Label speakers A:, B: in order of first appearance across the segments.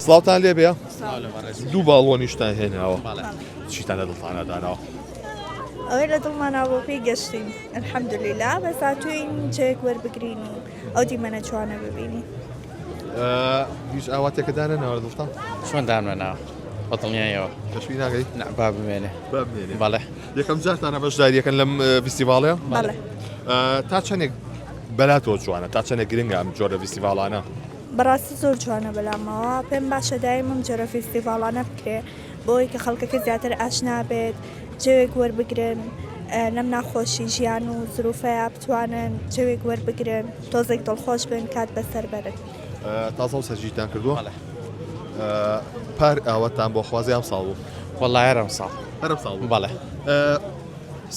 A: سڵاوتان لێبێ دوو باڵۆنیشتان هێناوە چیتان لە دڵتانە داناوە؟
B: ئەوەی لە دڵمانەوە بۆ پێی گەشتین الحمدللە بەس هاتووین جێک وەربگرین و ئەو دیمەنە جوانە ببینین.
A: هیچ ئاواتێکە دانەناوە لە دڵتان؟
C: چۆن دانمەناوە بە دڵنیایەوە.
A: پێشبینی ناکەی؟
C: نا با بمێنێ.
A: با بمێنێ.
C: بەڵێ.
A: یەکەم جارتانە بەشداریەکەن لەم فیستیڤاڵەیە؟
B: بەڵێ.
A: تا چەندێک بەلاتەوە جوانە تا چەندێک گرنگە ئەم جۆرە فیستیڤاڵانە؟
B: بەڕاستی زۆر جوانە بەلامەوە پێم باشە دایم ئەم جۆرە فیستیڤاڵانە بکرێ بۆی کە خەڵکەکە زیاتر ئاشنا بێت جەوێک وەربگرن لەم ناخۆشی ژیان و زروفەیە بتوانن جەوێک وەربگرن تۆزێک دڵخۆش بن کات بەسەر بەرن.
A: تازە و سەرگیرتان کردووە؟ پار ئاواتتان بۆ خوازی ئەم ساڵ بوو؟
C: وەڵا هەر ئەم ساڵ.
A: هەر ئەم ساڵ بوو؟
C: بەڵێ.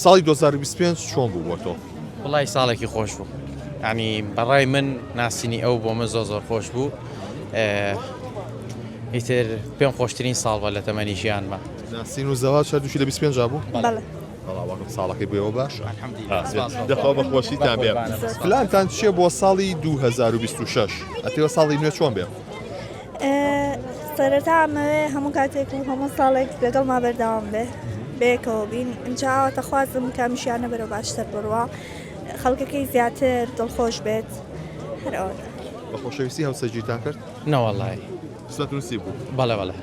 A: ساڵی 2025 چۆن بوو بۆ تۆ؟
C: وەڵی ساڵێکی خۆش بوو. ینی بەڕای من ناسینی ئەو بۆ من زۆر زۆر خۆش بوو. ئیتر پێم خۆشترین ساڵ بە لە تەمەنی ژیانمە.
A: ناسین و زەواج هەردووکی لە 25 بوو؟
B: بەڵێ.
A: بەڵام ساڵەکەی بۆ ئێوە باشە. دەخوا بە خۆشیتان بێ. پلانتان چییە بۆ ساڵی 2026؟ ئەتەوێ ساڵی نوێ چۆن بێ؟
B: سەرەتا ئەمەوێ هەموو کاتێک و هەموو ساڵێک لەگەڵما بەردەوام بێ بەیەکەوە بین ئینجا ئاواتەخوازم کە ئەم ژیانە بەرەو باشتر بڕوا خەڵکەکەی زیاتر دڵخۆش بێت هەر ئەوەندە.
A: بە خۆشەویستی هاوسەرگیرتان کرد؟
C: نەوەڵای.
A: قسمەت و نسیب بوو؟
C: بەڵێ بەڵێ.